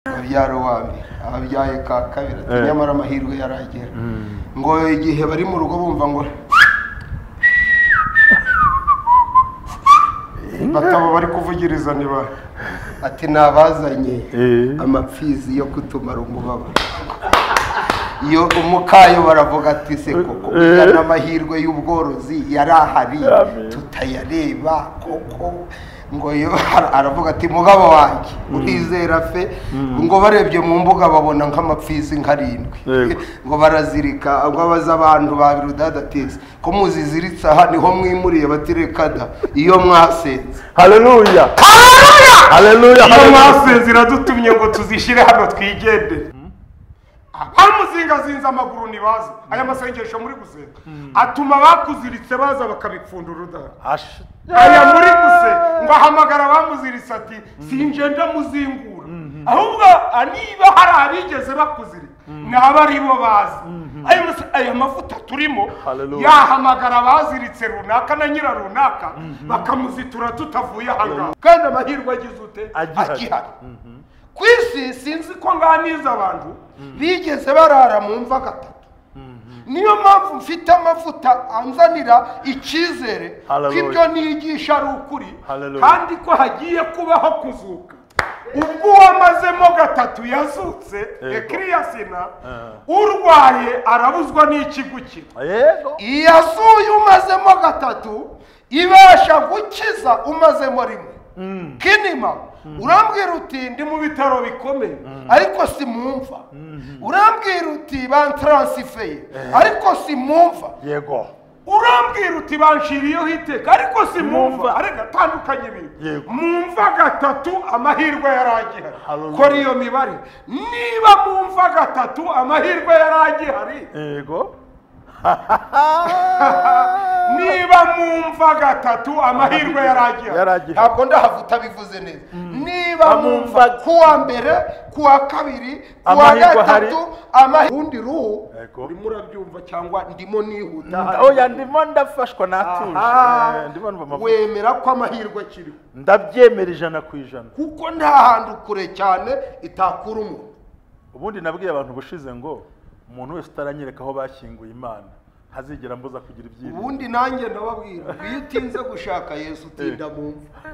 Abyara uwa mbere, ababyaye ka kabiri, ati nyamara amahirwe yaragera. Ngo igihe bari mu rugo bumva ngo bataba bari kuvugiriza niba ati nabazanye amapfizi yo kutumara umubabaro. Iyo umukayo baravuga ati se koko n'amahirwe y'ubworozi yarahari tutayareba koko. Ngo yo aravuga ati mugabo wanjye urizera fe. Ngo barebye mu mbuga babona nk'amapfizi nkarindwi, ngo barazirika. Ngo abaza abantu ba birudadateze ko muziziritse aha niho mwimuriye batirekada iyo mwasenze. Haleluya, haleluya, iyo mwasenze iradutumye ngo tuzishire hano twigendere. Abamuzingazinze amaguru nibaza aya masengesho muri gusenga atuma bakuziritse baza bakabipfundura udahari. Aya muri gusenga ngo ahamagara abamuziritse ati sinje ndamuzingura, ahubwo niba hari abigeze bakuzirika naba ari bo bazi. Aya mavuta turimo yahamagara abaziritse runaka na nyira runaka bakamuzitura tutavuye aha. Kandi amahirwe agize ute agihari ku isi. Sinzi ko nganiza abantu bigeze barara mu mva gatatu. Niyo mpamvu mfite amavuta anzanira icyizere ko ibyo nigisha ari ukuri, kandi ko hagiye kubaho kuzuka. Ubwo uwamazemo gatatu yazutse ekiriyasina, urwaye arabuzwa n'ikigukira. Iyazuye umazemo gatatu ibasha gukiza umazemo rimwe. Kinima urambwira uti ndi mu bitaro bikomeye ariko simumva. Urambwira uti bantransifeye ariko simumva. Yego. Urambwira uti banshiriyeho iteka ariko simumva. Ariko atandukanye ibintu. Mumva gatatu amahirwe yaragihari. Kora iyo mibare. Niba mumva gatatu amahirwe yaragihari. Yego. Niba mumva gatatu amahirwe yaragihari. Ntabwo ndahavuta bivuze neza. Niba mumva kuwa mbere, kuwa kabiri, kuwa gatatu amahirwe ruhu urimo urabyumva cyangwa ndimo nihuta? Oya ndimo ndafashwa natuje. Ndimo numva amavuta. Wemera ko amahirwe akiriho? Ndabyemera 100%. Kuko nta hantu kure cyane itakura umuntu. Ubundi nabwiye abantu bushize ngo umuntu wese utaranyereka aho bashyinguye Imana ntazigera mbuza kugira ibyiringiro. Ubundi nanjye ndababwira iyo utinze gushaka Yesu utinda mu mva.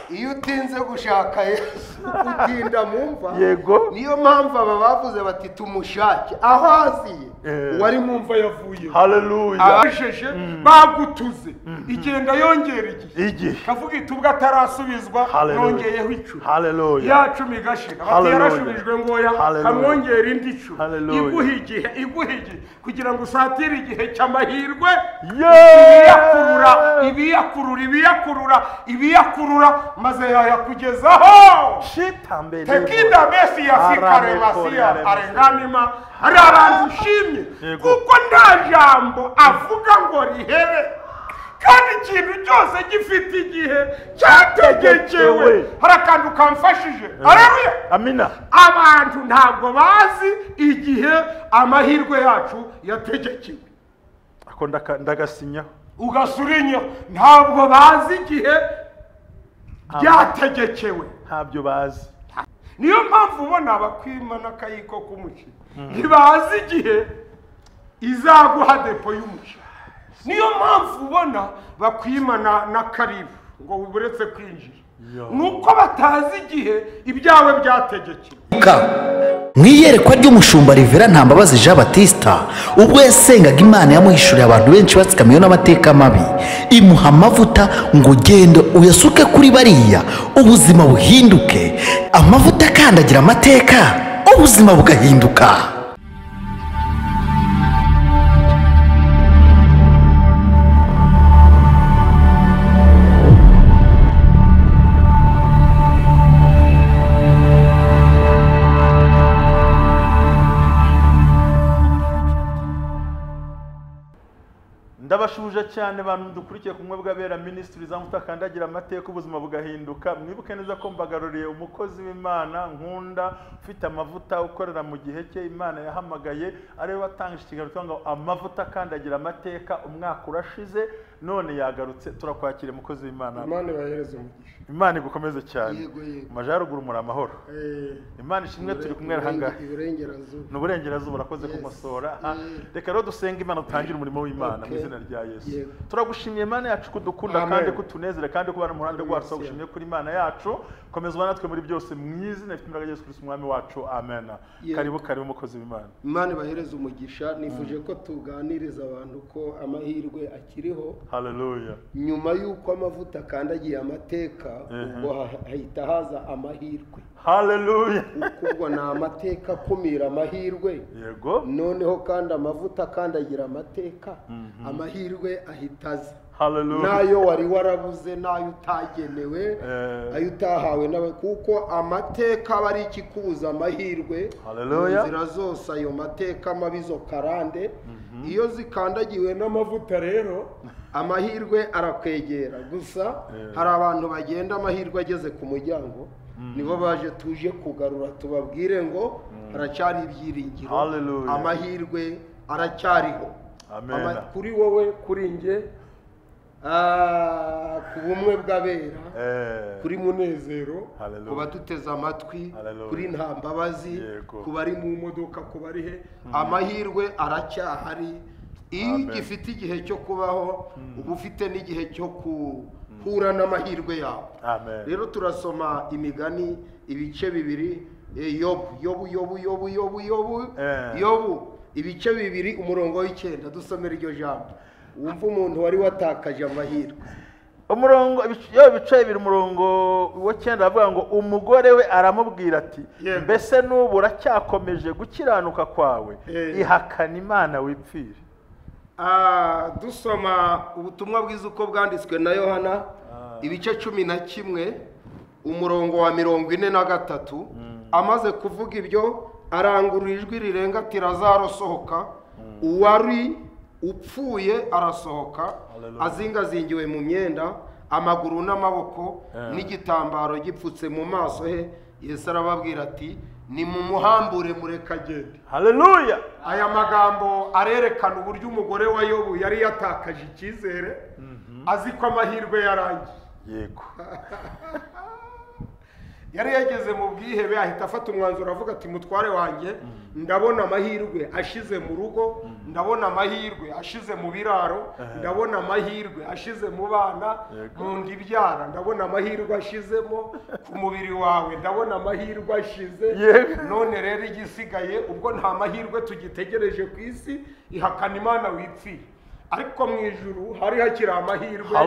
Iyo utinze gushaka Yesu utinda mu mva. Yego. Niyo mpamvu aba bavuze bati tumushake aho aziye uwari mu mva yavuye. Haleluya. Abasheje bagutuze igenda yongera igihe kavuga itubwa atarasubizwa nongeyeho icumi. Haleluya. Ya cumi gashira bati yarashubijwe ngoya kamwongera indi icumi. Iguha igihe, iguha igihe kugira ngo usatire igihe cy'amahirwe. Ibiyakurura, ibiyakurura, ibiyakurura, ibiyakurura maze yayakugezaho. Tekinda mesi ya fikare masiya arenganima. Hari abantu ushimye kuko nta jambo avuga ngo rihere, kandi ikintu cyose gifite igihe cyategekewe. Hari akantu kamfashije. Haleluya. Amina. Abantu ntabwo bazi igihe amahirwe yacu yategekewe. Ako ndagasinyaho. Ugasurinyaho. Ntabwo bazi igihe byategekewe. Ntabyo bazi. Niyo mpamvu ubona abakwima n'akayiko k'umuceri ntibazi igihe izaguha depo y'umuceri. Niyo mpamvu ubona bakwima na karibu ngo uretse kwinjira, nuko batazi igihe ibyawe byategekewe. Mu iyerekwa ry'umushumba Rivera Ntambabazi Jean Baptiste, ubwo yasengaga Imana yamuhishuriye abantu benshi batsikamiwe n'amateka mabi, imuha amavuta ngo genda uyasuke kuri bariya ubuzima buhinduke. Amavuta akandagira amateka, ubuzima bugahinduka. Ndabashuje cyane bantu dukurikiye kumwe bw'abera ministries amutakandagira amateka ubuzima bugahinduka. Mwibuke neza ko mbagaruriye umukozi w'Imana nkunda ufite amavuta ukorera mu gihe cye Imana yahamagaye, ariwe watangije ikiganiro ngo amavuta akandagira amateka. Umwaka urashize None yagarutse, turakwakire mukozi w'Imana. Imana ibahereze umugisha. Imana igukomeze cyane. Yego yego. Majaruguru muri amahoro. Imana ishimwe, turi kumwe ahangaha. Iburengerazuba. Ni uburengerazuba, urakoze kumosora. Reka rero dusenge Imana, dutangire umurimo w'Imana mu izina rya Yesu. Turagushimiye Imana yacu kudukunda kandi kutunezera kandi kubana mu ruhande rwacu. Turagushimiye kuri Imana yacu, komeza ubane natwe muri byose mu izina ry'Imana Yesu Kristo Umwami wacu, amen. Karibu karibu mukozi w'Imana. Imana ibahereze umugisha. Nifuje ko tuganiriza abantu ko amahirwe akiriho. Haleluya. Nyuma y'uko amavuta akandagiye amateka, ubwo hahita haza amahirwe. Haleluya. Kuko ni amateka akumira amahirwe. Yego. Noneho kandi amavuta akandagira amateka, amahirwe ahita aza. Haleluya. Nayo wari warabuze, nayo utagenewe, ayo utahawe nawe, kuko amateka aba ari ikikubuza amahirwe. Haleluya. Inzira zose ayo mateka mabi zo karande, iyo zikandagiwe n'amavuta rero amahirwe arakwegera. Gusa hari abantu bagenda amahirwe ageze ku muryango, nibo baje tuje kugarura tubabwire ngo haracyari ibyiringiro, amahirwe aracyariho. Amen. Kuri wowe, kuri njye, ku bumwe bw'abera, kuri Munezero, ku baduteze amatwi, kuri Ntambabazi, ku bari mu modoka, ku bari he, amahirwe aracyahari. Iyo ugifite igihe cyo kubaho, uba ufite n'igihe cyo guhura n'amahirwe yawe. Rero turasoma imigani ibice 2, Yobu Yobu Yobu Yobu Yobu Yobu Yobu ibice 2 umurongo w'9. Dusomera iryo jambo wumva umuntu wari watakaje amahirwe. Umurongo ibice 2 umurongo w'9 avuga ngo umugore we aramubwira ati mbese n'ubu uracyakomeje gukiranuka kwawe, ihakana Imana wipfire. Dusoma ubutumwa bwiza uko bwanditswe na Yohana ibice 11 umurongo wa 43. Amaze kuvuga ibyo arangurura ijwi rirenga ati Lazaro sohoka. Uwari upfuye arasohoka, azingazingiwe mu myenda, amaguru n'amaboko, n'igitambaro gipfutse mu maso he. Yesu arababwira ati ni mu muhambure mureka agende. Haleluya. Aya magambo arerekana uburyo umugore wa Yobu yari yatakaje icyizere, azi ko amahirwe yarangiye. Yego. Yari yageze mu bwihebe, ahita afata umwanzuro avuga ati mutware wanjye, ndabona amahirwe ashize mu rugo, ndabona amahirwe ashize mu biraro, ndabona amahirwe ashize mu bana, mu ndibyara, ndabona amahirwe ashizemo ku mubiri wawe, ndabona amahirwe ashize. None rero igisigaye, ubwo nta mahirwe tugitegereje ku isi, ihakana Imana wipfire. Ariko mu ijuru hari hakiri amahirwe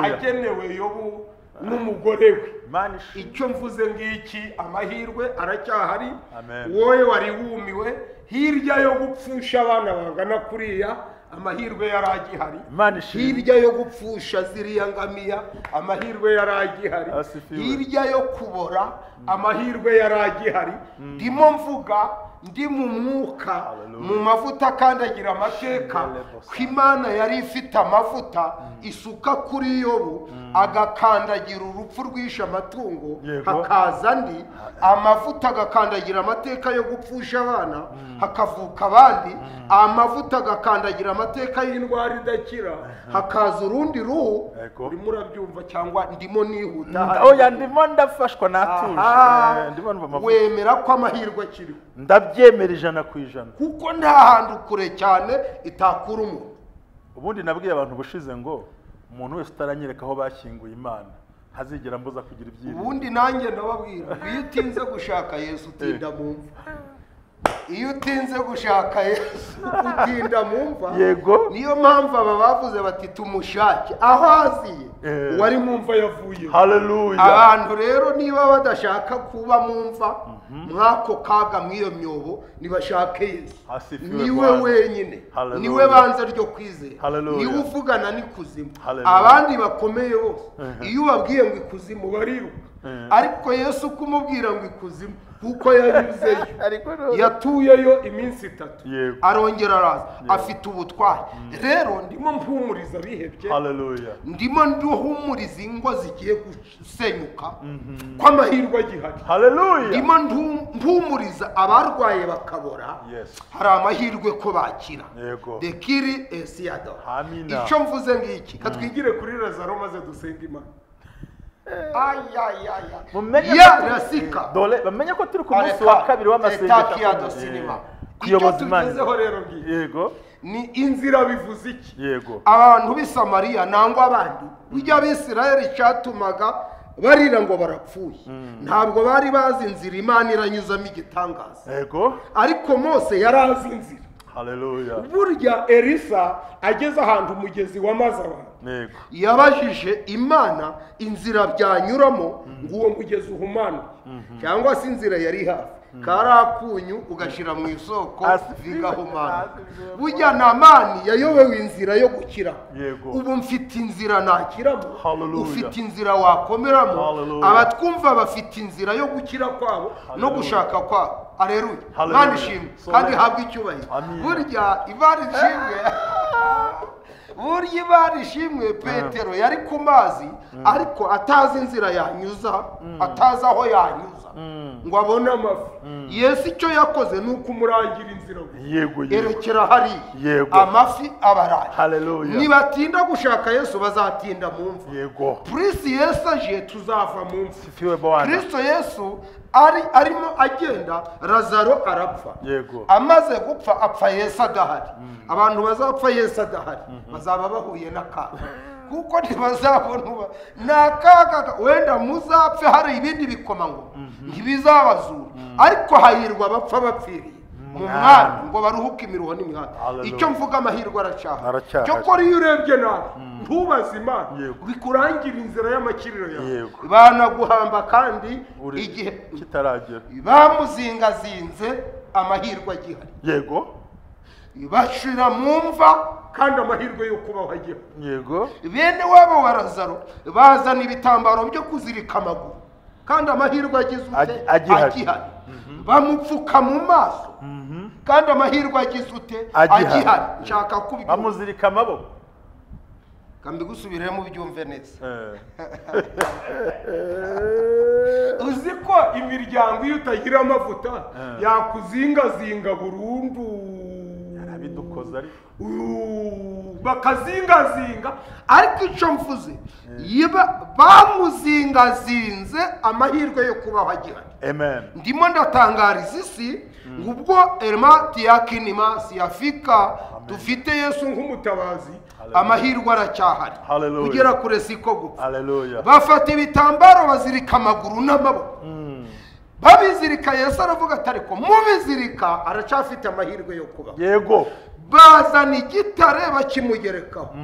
agenewe Yobu n'umugore we. Icyo mvuze ngiki, amahirwe aracyahari. Wowe wari wumiwe hirya yo gupfusha abana bangana kuriya, amahirwe yaragihari. Hirya yo gupfusha ziriya ngamiya, amahirwe yaragihari. Hirya yo kubora, amahirwe yaragihari. Ndimo mvuga ndi mu mwuka, mu mavuta akandagira amateka, ko Imana yari ifite amavuta isuka kuri Yobu, agakandagira urupfu rwishe amatungo, hakaza andi amavuta agakandagira amateka yo gupfusha abana, hakavuka abandi, amavuta agakandagira amateka y'indwara idakira, hakaza urundi ruhu. Urimo urabyumva cyangwa ndimo nihuta? Oya, ndimo ndafashwa natuje. Wemera ko amahirwe akiriho? Ndabyemera 100%, kuko nta hantu kure cyane itakura umuntu. Ubundi nabwiye abantu bushize ngo umuntu wese utaranyereka aho bashyinguye Imana ntazigera mbuza kugira ibyiringiro. Ubundi nanjye ndababwira, iyo utinze gushaka Yesu utinda mu mva. Iyo utinze gushaka Yesu utinda mu mva. Yego. Niyo mpamvu aba bavuze bati tumushake aho aziye, uwari mu mva yavuye. Haleluya. Abantu rero niba badashaka kuba mu mva mwako kaga mw'iyo myobo, nibashake Yesu. Niwe wenyine, niwe banze ryo kwizera, niwe uvugana n'ikuzimu. Abandi bakomeye bose iyo ubabwiye ngo ikuzimu bariruka. Ariko Yesu kumubwira ngo ikuzimu kuko yanyuzeyo yatuyeyo iminsi 3 arongera araza afite ubutwari. Rero ndimo mpumuriza bihebye. Hallelujah. Ndimo nduhumuriza ingo zigiye gusenyuka ko amahirwe agihari. Hallelujah. Ndimo mpumuriza abarwaye bakabora. Hari amahirwe ko bakira. Dekiri esiado. Icyo mvuze ngiki katwigire kuri Lazaro maze dusenge Imana. Rasika. Dole bamenye ko turi ku munsi wa kabiri w'amasengesho. Kuyoboza Imana. Yego. Ni inzira bivuze iki? Yego. Abantu b'i Samariya nangwa abandi bijya b'Isirayeli cyatumaga barira ngo barapfuye. Ntabwo bari bazi inzira Imana iranyuzamo igitangaza. Yego. Ariko Mose yarazi inzira. Hallelujah. Burya Elisa ageze ahantu umugezi wamaze abantu. Yabajije Imana inzira byanyuramo ngo uwo mugezi uhumanuke cyangwa se inzira yari hafi karakunyu ugashira mu isoko bigahumana. Burya Namani yayobewe inzira yo gukira. Ubu mfite inzira nakiramo, ufite inzira wakomeramo, abatwumva bafite inzira yo gukira kwabo no gushaka kwabo. Aleluya. Imana ishimwe kandi habwe icyubahiro. Burya Imana ishimwe. Burya Imana ishimwe. Petero yari ku mazi ariko atazi inzira yanyuza, atazi aho yanyuza ngo abone amafi. Yesu icyo yakoze ni ukumurangira inzira. Yego. Erekera hariya amafi abaraye. Hallelujah. Nibatinda gushaka Yesu bazatinda mu mva. Yego. Purisi Yesu aje tuzava mu mva. Kristo Yesu arimo agenda, Lazaro arapfa. Yego. Amaze gupfa apfa Yesu adahari. Abantu bazapfa Yesu adahari bazaba bahuye n'akaga, kuko ntibazabona n'akaga. Wenda muzapfe hari ibindi bikomangoma ntibizabazura, ariko hahirwa abapfa bapfiriye mu mwami ngo baruhuke imiruho n'imihati. Icyo mvuga amahirwe aracyahari. Cyokora iyo urebye nabi ntubaze Imana bikurangira inzira y'amakiriro yawe. Banaguhamba kandi igihe kitaragera. Bamuzingazinze amahirwe agihari. Yego. Bashira mu mva kandi amahirwe yo kubaho agihari. Yego. Bene wabo wa Lazaro bazana ibitambaro byo kuzirika amaguru kandi amahirwe agize ute? Agihari. Bamupfuka mu maso kandi amahirwe agize ute? Agihari. Nshaka kubivuga. Bamuzirika amaboko. Kambigusubiremo byumve neza. Uzi ko imiryango iyo utagira amavuta yakuzingazinga burundu. Yarabidukoza ariko bakazingazinga. Ariko icyo mvuze bamuzingazinze amahirwe yo kubaho agihari. Amen. Ndimo ndatangariza isi ubwo Elma Tiakinima siyafika dufite Yesu nk'umutabazi, amahirwe aracyahari. Kugera kure siko gupfa. Hallelujah. Bafata ibitambaro bazirika amaguru n'amaboko. Babizirika Yesu aravuga ati ariko mubizirika aracyafite amahirwe yo kubaho. Yego. Bazana igitare bakimugerekaho.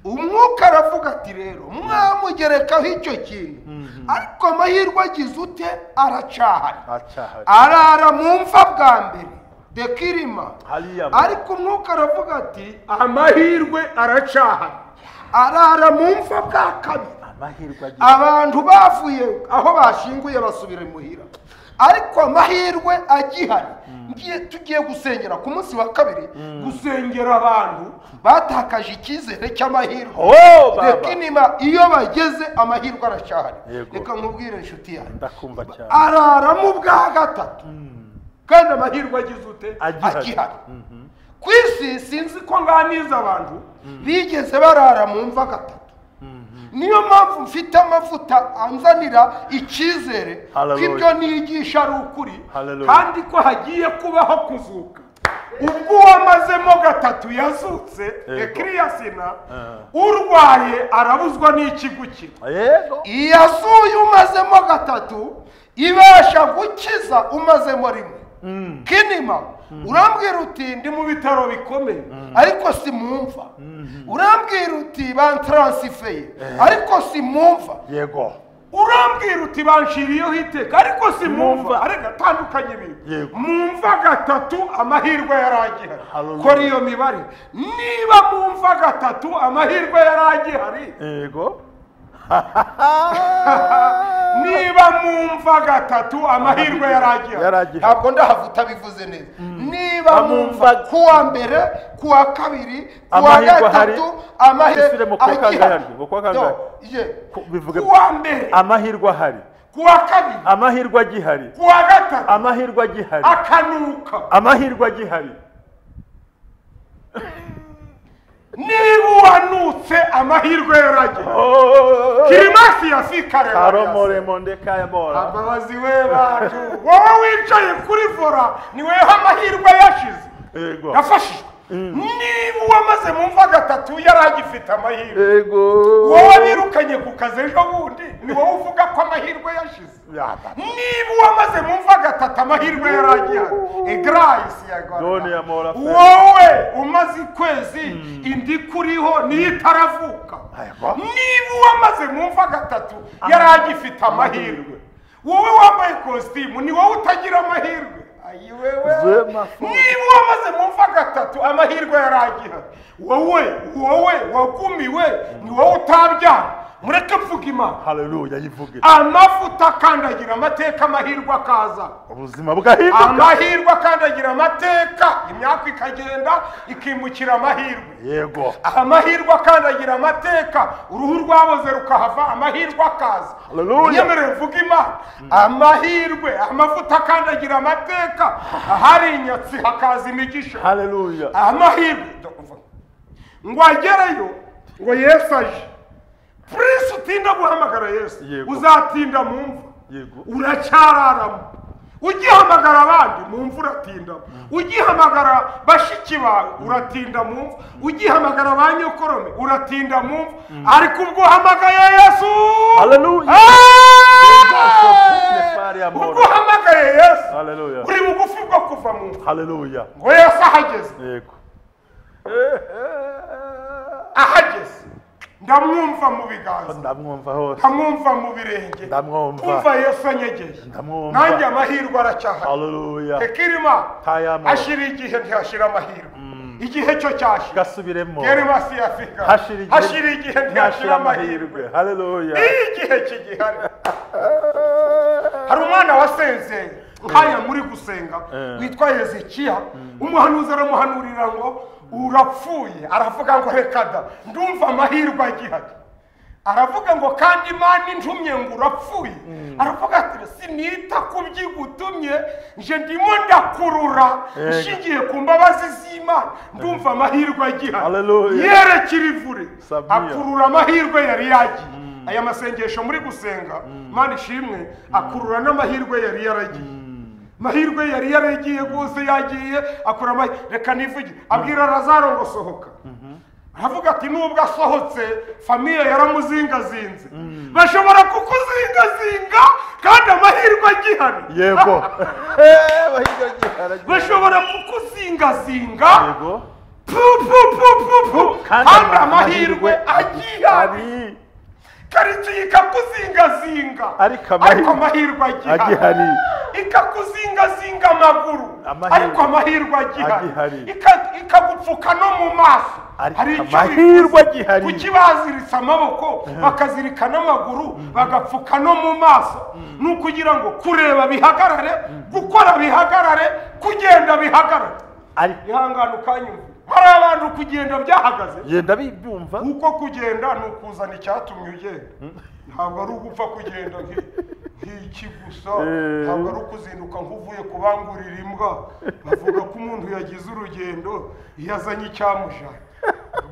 Umwuka aravuga ati rero mwamugerekaho icyo kintu, ariko amahirwe agize ute? Aracahari. Arara mu mva bwa mbere dekirima. Ariko umwuka aravuga ati amahirwe aracahari. Arara mu mva bwa kabiri. Abantu bavuye aho bashinguye basubira imuhira, ariko amahirwe agihari. Tugiye gusengera ku munsi wa kabiri, gusengera abantu batakaje icyizere cy'amahirwe. Reka iyo bageze amahirwe aracyahari. Reka nkubwire inshuti yanjye, ndakumva cyane. Arara mu bwa gatatu kandi amahirwe agize ute? Agihari. Ku isi sinzi ko nganiza abantu bigeze barara mu mva gatatu. Niyo mpamvu mfite amavuta anzanira icyizere ko ibyo nigisha ari ukuri kandi ko hagiye kubaho kuzuka. Ubwo uwamazemo gatatu yazutse ekiriyasina, urwaye arabuzwa n'ikigukira. Iyasuye umazemo gatatu ibasha gukiza umazemo rimwe. Kinima urambwira uti ndi mu bitaro bikomeye ariko si mumva. Urambwira uti bantransifeye ariko si mumva. Yego. Urambwira uti banshiriyeho iteka ariko si mumva. Ariko atandukanye ibintu. Mumva gatatu amahirwe yaragihari. Kora iyo mibare. Niba mumva gatatu amahirwe yaragihari. Yego. Niba mumva gatatu amahirwe yaragiye. Ntabwo ndahavuta bivuze neza. Niba mumva kuwa mbere, kuwa kabiri, kuwa gatatu amahirwe agihari. Kuwa mbere amahirwe ahari. Kuwa kabiri amahirwe agihari. Kuwa gatatu amahirwe agihari. Akanuka amahirwe agihari. Niba uwanutse amahirwe yaragiye. Kirimasi yafikare. Ababazi we bacu. Wowe wicaye kuri vora ni weho amahirwe yashize. Yafashijwe. Niba uwamaze mu mva gatatu yaragifite amahirwe. Wowe birukanye ku kazi ejo bundi ni wowe uvuga ko amahirwe yashize. Niba uwamaze mu mva gatatu amahirwe yaragiye. Egrayisi ya Gora. Wowe umaze ikwezi indi kuriho niyo itaravuka. Niba uwamaze mu mva gatatu yaragifite amahirwe. Wowe wambaye kositimu ni wowe utagira amahirwe. Niba uwamaze mu mva gatatu amahirwe yaragiye. Wowe wagumiwe ni wowe utabyara. Mureke mvuga Imana. Haleluya yivuge. Amavuta akandagira amateka amahirwe akaza. Ubuzima bwahinduka. Amahirwe akandagira amateka imyaka ikagenda ikimukira amahirwe. Yego. Amahirwe akandagira amateka uruhu rwaboze rukahava amahirwe akaza. Haleluya. Nyemerere mvuga Imana. Amahirwe amavuta akandagira amateka ahari inyatsi hakaza imigisha. Haleluya. Amahirwe ngo agereyo ngo Yesu aje. Prince utinda guhamagara Yesu uzatinda mu mva. Uracyararamo. Ugihamagara abandi mu mva uratinda. Ugihamagara bashiki bawe uratinda mu mva. Ugihamagara ba nyokorome uratinda mu mva. Ariko ubwo uhamagaye Yesu. Haleluya. Ubwo uhamagaye Yesu. Haleluya. Uri bugufi bwo kuva mu mva. Haleluya. Ngo Yesu ahageze. Yego. Ahageze. Ndamwumva mu biganza. Ndamwumva hose. Ndamwumva mu birenge. Ndamwumva. Kumva Yesu anyegeye. Ndamwumva. Nanjye amahirwe aracyahari. Haleluya. Tekirima. Hashira igihe ntihashira amahirwe. Igihe cyo cyashira. Gasubiremo. Kerimasi yafika. Hashira igihe ntihashira amahirwe. Haleluya. Igihe kigihari. Hari umwana wasenze nkaya muri gusenga witwa Hezekiya. Umuhanuzi aramuhanurira ngo urapfuye. Aravuga ngo reka da ndumva amahirwe agihari. Aravuga ngo kandi Imana intumye ngo urapfuye. Aravuga ati sinita ku byigutumye nje ndimo ndakurura nshingiye ku mbabazi z'Imana ndumva amahirwe agihari. Yerekira ivure akurura amahirwe yari yagiye. Aya masengesho muri gusenga Imana ishimwe akurura n'amahirwe yari yaragiye. Mahirwe yari yaragiye gose yagiye akura amahirwe. Reka nivuge abwira Lazaro ngo sohoka. Aravuga ati nubwo asohotse famiye yaramuzingazinze. Bashobora kukuzingazinga kandi amahirwe agihari. Yego. Bashobora kukuzingazinga. Yego. Pu pu pu pu pu kandi amahirwe agihari. Karitsiye ikakuzingazinga ariko amahirwe agihari. Ikakuzingazinga amaguru ariko amahirwe agihari. Ikagupfuka no mu maso amahirwe agihari. Kuki baziritse amaboko bakazirika n'amaguru bagapfuka no mu maso? Ni ukugira ngo kureba bihagarare, gukora bihagarare, kugenda bihagarare. Ihangane ukanyumva. Hari abantu kugenda byahagaze. Yenda bibyumva. Kuko kugenda ni ukuzana icyatumye ugenda. Ntabwo ari ugupfa kugenda nk'iki gusa, ntabwo ari ukuzinduka nk'uvuye kubangurira imbwa. Bavuga ko umuntu yagize urugendo iyo azanye icyamujanye.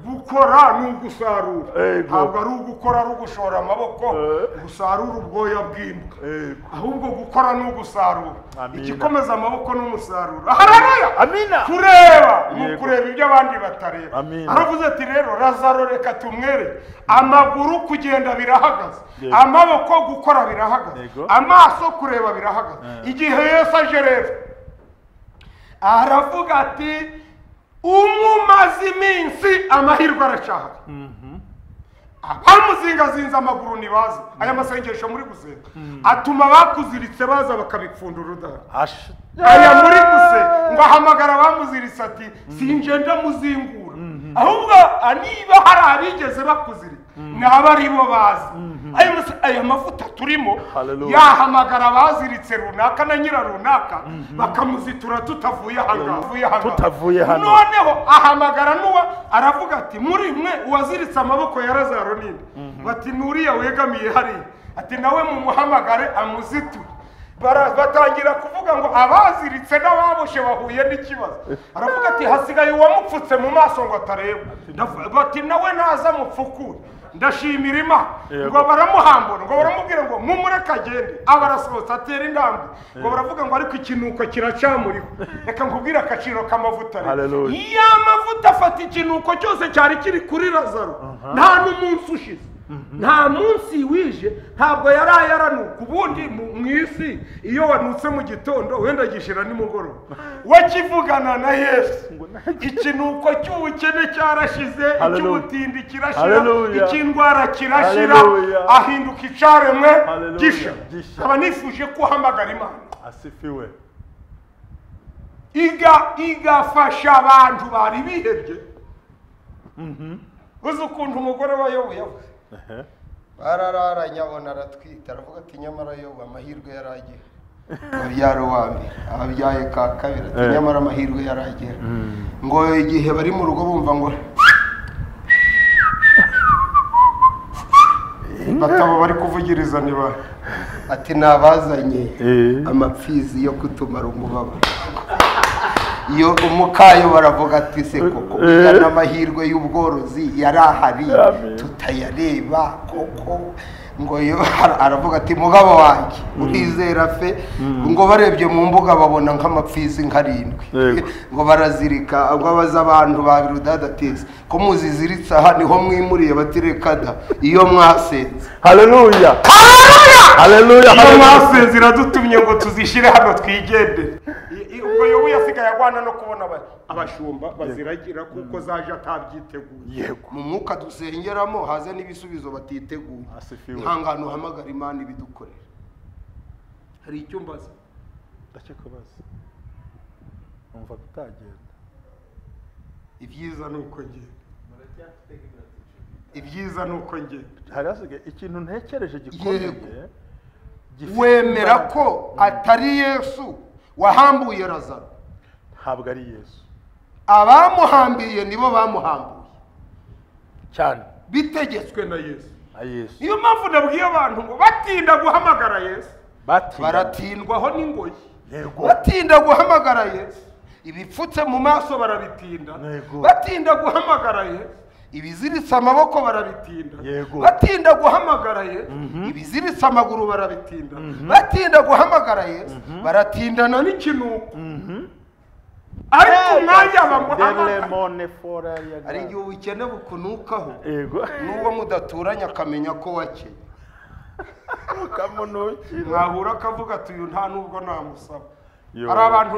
Gukora ni ugusarura. Ntabwo ari ugukora ari ugushora amaboko gusarura ubwoya bw'imbwa. Ahubwo gukora ni ugusarura. Igikomeza amaboko ni umusaruro. Haleluya. Amina. Kureba ni ukureba ibyo abandi batareba. Aravuze ati rero Lazaro reka tumwere. Amaguru kugenda birahagaze, amaboko gukora birahagaze, amaso kureba birahagaze. Igihe Yesu aje rero aravuga ati umumaze iminsi amahirwe aracahari. Abamuzingazinze amaguru ntibaza. Aya masengesho muri gusenga atuma abakuziritse baza bakabipfundura udahari. Aya muri gusenga ngo ahamagara abamuziritse ati sinje ndamuzingura. Ahubwo niba hari abigeze bakuzirika naba ari bo bazi. Aya mavuta turimo yahamagara abaziritse runaka na nyira runaka bakamuzitura tutavuye hano, tutavuye hano. Noneho ahamagara nuwa aravuga ati muri mwe uwaziritse amaboko ya Lazaro ninde? Bati nuriya wegamiye hariya. Ati nawe mumuhamagare amuziture. Batangira kuvuga ngo abaziritse n'ababoshe bahuye n'ikibazo. Aravuga ati hasigaye uwamupfutse mu maso ngo atareba. Bati nawe naza mupfukure. Ndashimira Imana. Ngo baramuhambura, ngo baramubwira ngo mumureke agende. Abarasohotse atera intambwe. Ngo baravuga ngo ariko ikinuko kiracamuriho. Reka nkubwire akaciro k'amavuta. Ya mavuta afata ikinuko cyose cyari kiri kuri Lazaro. Nta n'umunsi ushize, nta munsi wije, ntabwo yari yaranuka. Ubundi mu isi iyo wanutse mu gitondo wenda gishira nimugoroba. Wakivugana na Yesu, ikinuko cy'ubukene cyarashize, icy'ubutindi kirashira, icy'indwara kirashira, ahinduka icaremwe gisha. Aba nifuje kuhamagara Imana asifiwe, igafasha abantu bari bihebye. Uzi ukuntu umugore wa Yobu yavuze? Bararara nyabona aratwita, aravuga ati nyamara Yobu amahirwe yaragera. Abyara uwa mbere, ababyaye ka kabiri, ati nyamara amahirwe yaragera. Ngo igihe bari mu rugo bumva ngo batabo bari kuvugiriza niba ati nabazanye amapfizi yo kutumara umubabaro. Iyo umukayo baravuga ati se koko n'amahirwe y'ubworozi yarahari tutayareba koko. Ngo yo aravuga ati mugabo wanjye urizera fe. Ngo barebye mu mbuga babona nk'amapfizi nkarindwi. Ngo barazirika, ngo abaza abantu ba Birudadatisi ko muziziritse aha niho mwimuriye batirekada iyo mwasenze. Haleluya, haleluya. Iyo mwasenze iradutumye ngo tuzishire hano twigendere. Ubwo Yobu yasigaye agwana no kubona abashumba baziragira kuko zaje atabyiteguye. Yego, mu mwuka dusengeramo haze n'ibisubizo batiteguye. Ihangano uhamagara Imana ibidukorera. Hari icyo mbaza? Ndakikubaza. Umva kutagenda. Ibyiza nuko ngenda. Ibyiza nuko ngenda. Hari hasigaye ikintu ntekereje gikomeye. Wemera ko atari Yesu wahambuye Lazaro? Ntabwo ari Yesu. Abamuhambiye nibo bamuhambuye cyane, bitegetswe na Yesu. Niyo mpamvu nabwiye abantu ngo batinda guhamagara Yesu baratindwaho n'ingoyi. Batinda guhamagara Yesu, ibipfutse mu maso barabitinda. Batinda guhamagara Yesu, ibiziritse amaboko barabitinda. Batinda guhamagara Yesu, ibiziritse amaguru barabitinda. Batinda guhamagara Yesu, baratindana n'ikinuko. Ariko umwanya bamuhamagara ari igihe ubukene bukunukaho, n'uwo mudaturanye akamenya ko wakennye, mwahura akavuga ati uyu nta nubwo namusaba. Hari abantu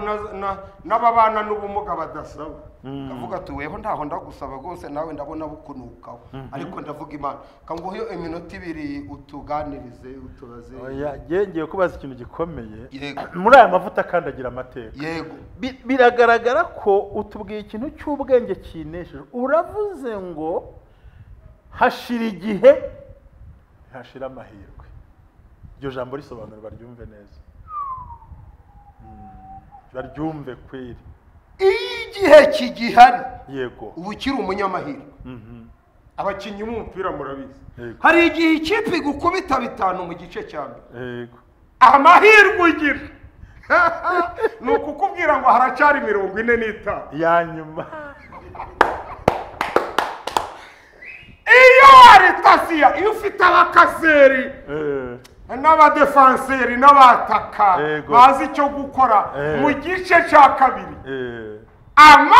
n'ababana n'ubumuga badasaba, Kavuga ati weho ntaho ndagusaba rwose nawe ndabona bukunukaho, ariko ndavuga Imana kanguhe iminota ibiri utuganirize utubaze. Oya, ngiye kubaza ikintu gikomeye muri aya mavuta kandi agira amateka. Yego, biragaragara ko utubwiye ikintu cy'ubwenge kinesheje. Uravuze ngo hashira igihe hashira amahirwe. Iryo jambo risobanura baryumve neza, baryumve kweri. Igihe kigihari, yego, ubu ukiri umunyamahirwe. Abakinnyi b'umupira murabizi, hari igihe ikipe igukubita bitanu mu gice cya mbere. Yego, amahirwe ugira ni ukukubwira ngo haracyari 45 ya nyuma. Iyo aritasiya, iyo ufite abakaseri n'abadefanseri n'abataka bazi icyo gukora mu gice cya kabiri, ama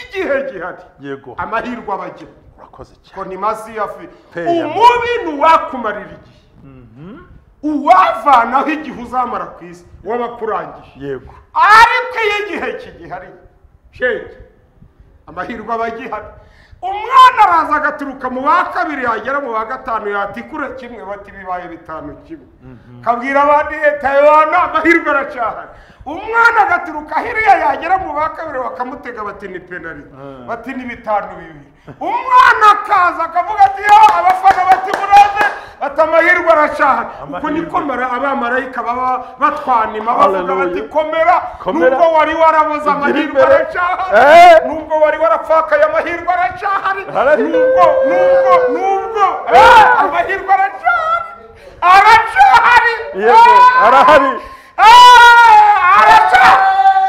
igihe gihari, yego, amahirwe abagira. Urakoze cyane. Ko ni masiyafi umubi ni uwakumarira igihe, uwavanaho igihe uzamara ku isi wabakurangije. Yego, ariko iyo igihe kigihari shenge amahirwe abagihari. Umwana araza agaturuka mu wa kabiri yagera mu wa gatanu yatikura kimwe bati bibaye 5-1, kabwira abandi leta Yohana amahirwe aracahari. Umwana agaturuka hiriya yagera mu bakabiri bakamutega bati ni penalty, bati ni 5-2. Umwana akaza akavuga ati yo, abafana bati muraze, bati amahirwe aracahari. Uko niko abamarayika baba batwanima bavuga bati komera, nubwo wari waraboze amahirwe aracahari, nubwo wari warapfakaye amahirwe aracahari, nubwo amahirwe aracahari, aracahari, arahari.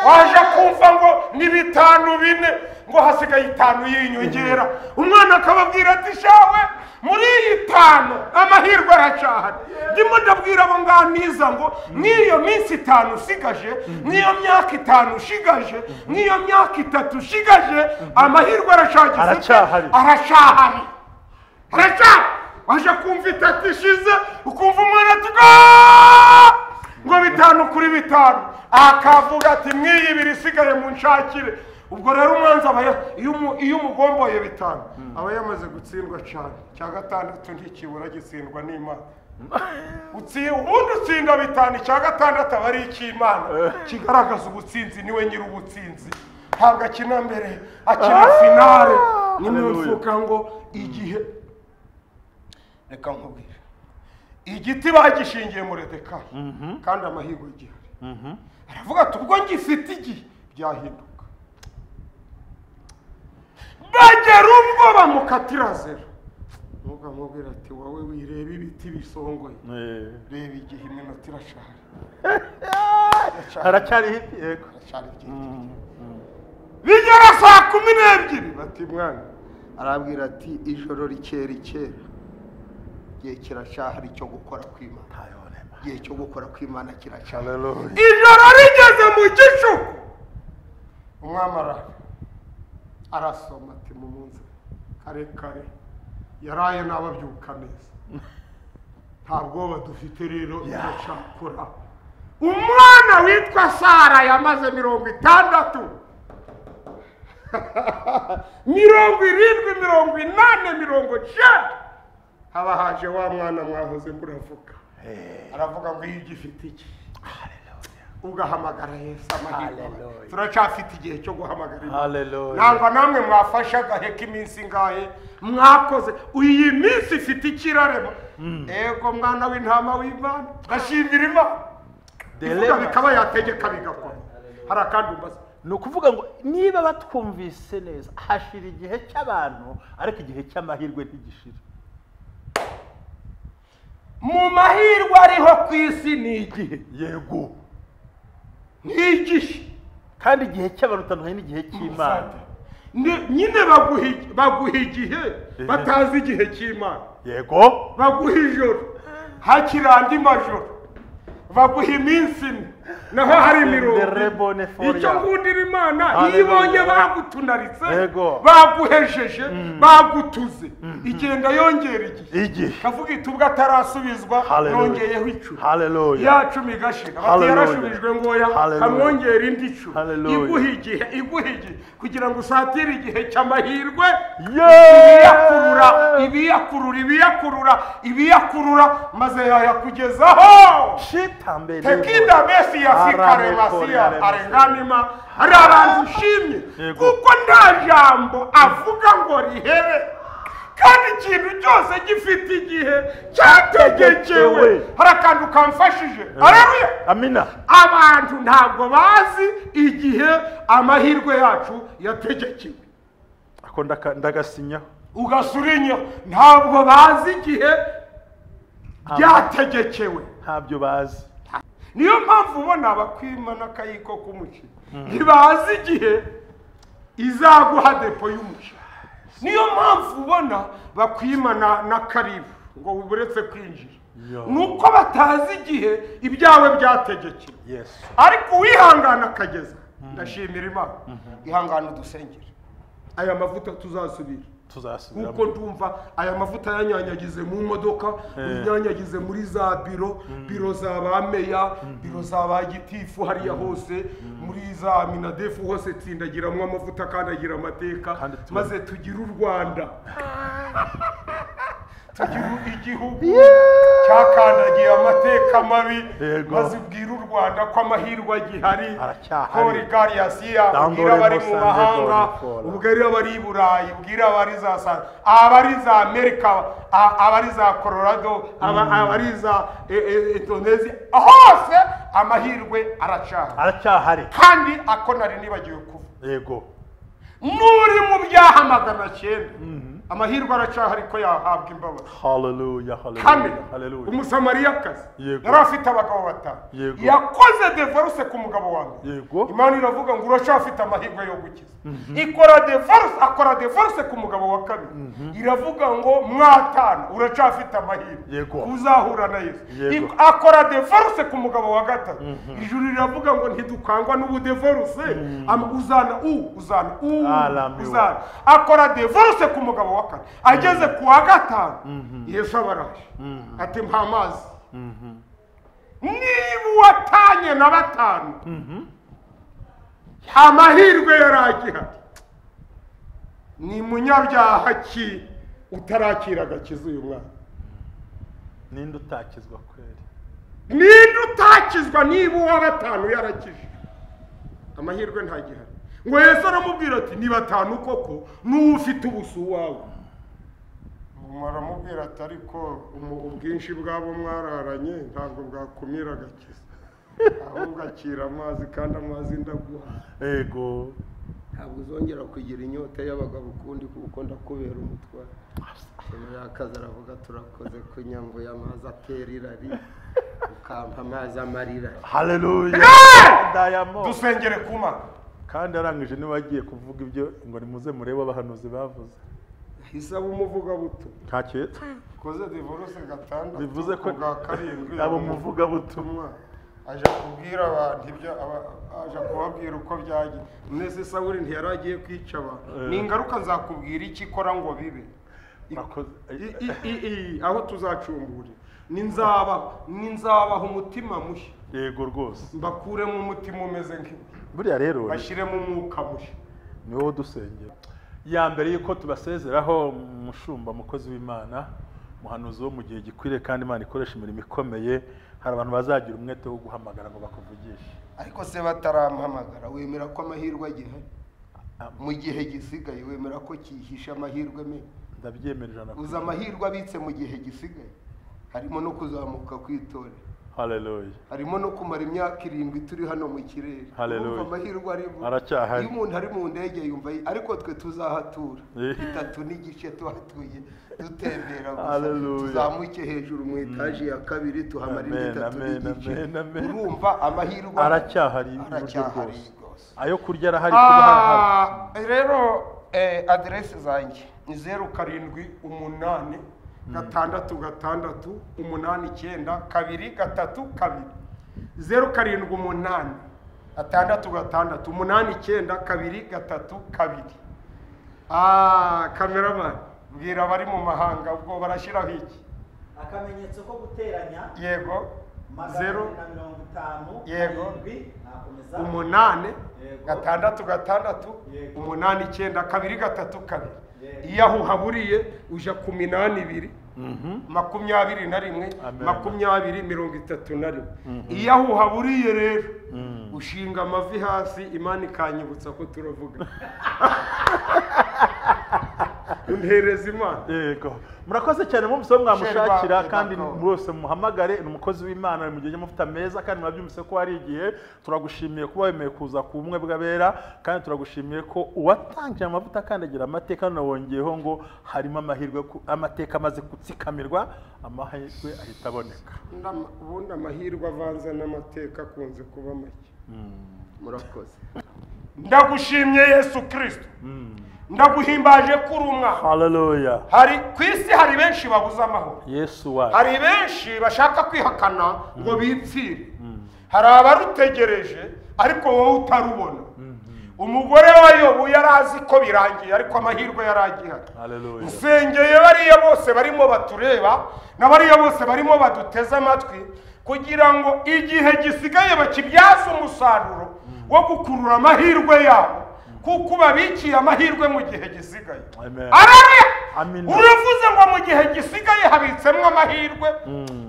Waje kumva ngo ni 5-4 ngo hasigaye 5 y'inyongera. Umwana akababwira ati shawe muri iyi 5 amahirwe aracahari. Ndimo ndabwira abo nganiza ngo n'iyo minsi 5 usigaje, n'iyo myaka 5 ushigaje, n'iyo myaka 3 ushigaje, amahirwe aracahari, aracahari, aracahari. Waje kumva 3 ishize ukumva umwana ati ngo 5-5, akavuga ati mwiyi ibiri isigaye mu nshakire. Ubwo rero umwanzi aba iyo umugomboye 5 aba yamaze gutsindwa cyane. Cya 6 ntikibura gitsindwa n'Imana. Ubundi utsinda 5, icya 6 aba ari icy'Imana kigaragaza ubutsinzi. Niwe nyiri ubutsinzi, ntabwo akina mbere, akina finale. Nimwifuka ngo igihe, reka nkubwire, igiti bagishingiye Moridekayi kandi amahirwe gihari. Aravuga ati ubwo ngifite igihe byahinduka. Bagera ubwo bamukatira 0. Ntukamubwira ati wowe wireba ibiti bisongoye, reba igihe iminota irashahari. Haracyari yego, haracyari igihe. Bigera saa 12 bati mwana, arabwira ati ijoro rikera ikera, igihe kiracahari cyo gukora kw'Imana, igihe cyo gukora kw'Imana kiracahari. Ijoro rigeze mu gicuku, umwami arasoma ati mu munsi kare kare yaraye n'ababyuka neza, nta bwoba dufite rero iracakora. Umwana witwa Sara yamaze 60, 70, 80, 90, haba haje wa mwana mwahoze muravuga. Aravuga ngo iyo ugifite iki ugahamagara Yesu amahirwe. Turacafite igihe cyo guhamagara Imana. Ntabwo namwe mwafasha agaheka iminsi ingahe mwakoze. Iyi minsi ifite ikirarema. Ego mwana w'intama w'Imana, ndashimira Imana. Ivuga bikaba yategeka bigakora. Hari akandi umbaza. Ni ukuvuga ngo niba batwumvise neza, hashira igihe cy'abantu ariko igihe cy'amahirwe ntigishira. Mu mahirwe ariho ku isi ni igihe. Yego, ni igihe. Kandi igihe cy'abantu utandukanye n'igihe cy'Imana. Nyine baguha igihe batazi igihe cy'Imana. Yego, baguha ijoro hakiri andi majoro, baguha iminsi ine naho hari imirongo. Icyo ngundira Imana, iyo ibonye bagutunaritse, baguhejeje, bagutuze, igenda yongera igihe. Kavuga iti ubwo atarasubizwa nongeyeho 10, ya 10 igashira. Bati yarashubijwe ngoya, kamwongera indi 10. Iguha igihe, iguha igihe kugira ngo usatire igihe cy'amahirwe. Ibiyakurura, ibiyakurura, ibiyakurura, ibiyakurura, maze yayakugezaho. Tekinda mesi ya fikaremasiya arenganima. Hari abantu ushimye kuko nta jambo avuga ngo rihere, kandi ikintu cyose gifite igihe cyategekewe. Hari akantu kamfashije. Haleluya, amina. Abantu ntabwo bazi igihe amahirwe yacu yategekewe. Ako ndagasinyaho, ugasurinyaho. Ntabwo bazi igihe byategekewe, ntabyo bazi. Niyo mpamvu ubona abakwima n'akayiko k'umuceri ntibazi igihe izaguha depo y'umuceri. Niyo mpamvu ubona bakwima na karibu ngo uretse kwinjira, nuko batazi igihe ibyawe byategekewe. Ariko uwihangana akageza, ndashimira Imana. Ihangana udusengere, aya mavuta tuzasubira kuko ndumva aya mavuta yanyanyagize mu modoka, yanyanyagize muri za biro za ba meya, biro za ba gitifu hariya hose, muri za minadefu hose tsindagiramwo amavuta kandi agira amateka, maze tugire u Rwanda. Tugira igihugu cyakandagiye amateka mabi, maze ubwira u Rwanda ko amahirwe agihari, ko Rigariyasiya, ubwira abari mu mahanga, ubwira abari i Burayi, ubwira abari za abari za Amerika, abari za Colorado, abari za Indonesia, hose amahirwe aracyahari. Kandi ako nari nibagiwe kuvuga, yego, nuri mu byaha 900 amahirwe aracyahari ko yahabwa imbabazi. Haleluya, haleluya, haleluya. Umusamariyakazi yari afite abagabo batanu, yakoze divorce ku mugabo wa mbere. Imana iravuga ngo uracyafite amahirwe yo gukiza. Ikora divorce, akora divorce ku mugabo wa kabiri. Iravuga ngo mwatana uracyafite amahirwe uzahura na Yesu. Akora divorce ku mugabo wa gatatu. Ijuru riravuga ngo ntidukangwa n'ubudivorce, uzana uzana uzana. Akora divorce ku mugabo wa kane, ageze ku wa gatanu Yesu abaraje ati mpa amazi. Niba uwatanye na batanu amahirwe yaragihari, ni munyabyaha ki utarakira agakiza uyu mwana? Ninde utakizwa kweri? Ninde utakizwa niba uwa batanu yarakije? Amahirwe ntagihari. Ngo Yesu aramubwira ati ni batanu koko n'ufite ubusu wawe. Aramubwira ati ariko ubwinshi bwabo mwararanye ntabwo bwakumira agakiza, ahubwo akira amazi kandi amazi ndaguha. Yego, ntabwo uzongera kugira inyota y'abagabo ukundi kuko ndakubera umutware. Yakaza aravuga turakoze kunyambuye amazi atera irari, ukampa amazi amarira. Haleluya. Dusengere kuma. Kandi arangije niba agiye kuvuga ibyo ngo nimuze murebe abahanuzi bavuze. Isaba umuvuga buto. Ntacyo koze divorce gatandatu bivuze ko bwa karindwi abo muvuga butumwa aje kubwira abantu ibyo aje kubabwira uko byagiye. Mwese Sawuli ntiyaragiye kwica abantu. Ni ingaruka nzakubwira iki ikora ngo bibe. Aho tuzacumbura ninzabaha umutima mushya. Yego rwose, mbakuremo umutima umeze nk'ibuye, buriya rero bashyiremo umwuka mushya. Ni wowe dusengera. Ya mbere yuko tubasezeraho, mushumba mukozi w'Imana, muhanuzi wo mu gihe gikwiriye kandi Imana ikoresha imirimo ikomeye, hari abantu bazagira umwete wo guhamagara ngo bakuvugishe. Ariko se batarampamagara, wemera ko amahirwe agihari mu gihe gisigaye? Wemera ko kihisha amahirwe menshi? Ndabyemera ijana. Uza amahirwe abitse mu gihe gisigaye, harimo no kuzamuka kw'itorero. Haleluya. Harimo no kumara imyaka 7 turi hano mu kirere. Haleluya. Amahirwe arimo. Aracyahari. Iyo umuntu ari mu ndege yumva, ariko twe tuzahatura 3.5 tuhatuye dutembera gusa, tuzamuke hejuru mu etaje ya kabiri tuhamara indi 3.5. Urumva amahirwe aracyahari rwose. Ayo kurya arahari, kuba harahari. Rero adresse zanjye ni 0 7 8 6 6 8 9 2 3 2 0 7 8 6 6 8 9 2 3 2. Cameraman, mbwira abari mu mahanga ubwo barashyiraho iki? Akamenyetso ko guteranya. Yego, 0 yego 8 6 6 8 9 2 3 2. Iyo aho uhaburiye uja ku 82 21 20 31. Iyo aho uhaburiye rero ushinga amavi hasi, Imana ikanyibutsa ko turavuga. Untereza Imana. Yego, murakoze cyane mumse mwamushakira kandi mwose muhamagare. Ni umukozi w'Imana mu gihe cy'amavuta meza, kandi mwabyumvise ko hari igihe. Turagushimiye kuba wemeye kuza ku bumwe bw'abera, kandi turagushimiye ko uwatangiye amavuta akandagira amateka none wongeyeho ngo harimo amahirwe, amateka amaze gutsikamirwa, amahirwe ahita aboneka. Ubundi amahirwe avanze n'amateka akunze kuba make. Murakoze. Ndagushimye Yesu Kristo. Ndaguhimbaje kuri umwa. Haleluya. Hari ku isi hari benshi babuze amahoro. Yesu wacu. Hari benshi bashaka kwihakana ngo bipfire. Hari abarutegereje ariko wowe utarubona. Umugore wa Yobu yarazi ko birangiye ariko amahirwe yaragihari. Haleluya. Nsengeye bariya bose barimo batureba na bariya bose barimo baduteze amatwi kugira ngo igihe gisigaye bakibyaze umusaruro wo gukurura amahirwe yabo. Kuko babikiye amahirwe mu gihe gisigaye. Uravuze ngo mu gihe gisigaye habitsemo amahirwe,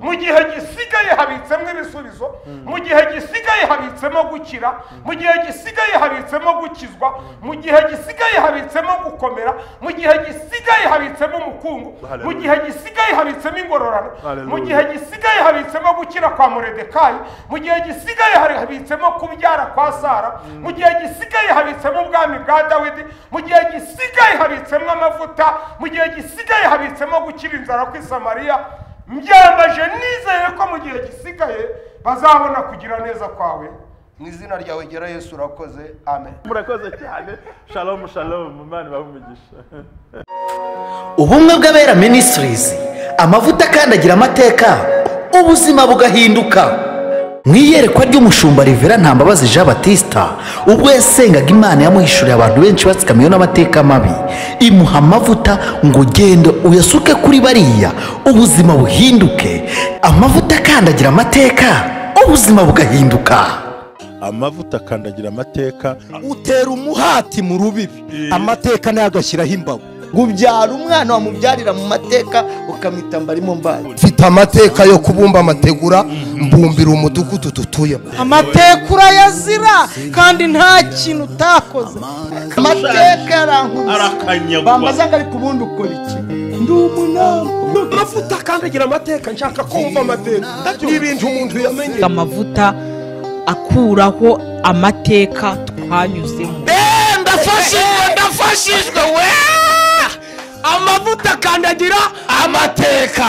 mu gihe gisigaye habitsemo ibisubizo, mu gihe gisigaye habitsemo gukira, mu gihe gisigaye habitsemo gukizwa, mu gihe gisigaye habitsemo gukomera, mu gihe gisigaye habitsemo umukungu, mu gihe gisigaye habitsemo ingororano, mu gihe gisigaye habitsemo gukira kwa Moridekayi, mu gihe gisigaye habitsemo kubyara kwa Sara, mu gihe gisigaye habitsemo ubwami bwa Dawidi, mu gihe gisigaye habitsemo amavuta, mu gihe gisigaye habitsemo gukira inzara kw'i Samariya. Mbyambaje nizeye ko mu gihe gisigaye bazabona kugira neza kwawe. Mu izina ryawe gera Yesu urakoze, amen. Murakoze cyane. Shalom shalom, Imana ibahe umugisha. Ubumwe bw'Abera Ministries, amavuta akandagira amateka, ubuzima bugahinduka. Mu iyerekwa ry'umushumba Rivera Ntambabazi Jean Baptista, ubwo yasengaga Imana yamuhishuriye abantu benshi batsikamiwe n'amateka mabi, imuha amavuta ngo genda uyasuke kuri bariya, ubuzima buhinduke. Amavuta akandagira amateka, ubuzima bugahinduka. Amavuta akandagira amateka, utera umuhati mu rubibi, amateka nayo agashyiraho imbago. Ubyara umwana wamubyarira mu mateka ukamwita mbarimo mbaye. Mfite amateka yo kubumba amategura, mbumbira umudugudu dutuyemo. Amateka urayazira kandi nta kintu utakoze. Amateka yarankubise, bambaza ngo ariko ubundi ukora iki? Ndi umunama. Amavuta akandagira amateka, nshaka kumva amateka n'ibintu umuntu yamenye. Amavuta akuraho amateka twanyuzemo. Ndafashijwe, ndafashijwe we! Amavuta akandagira amateka.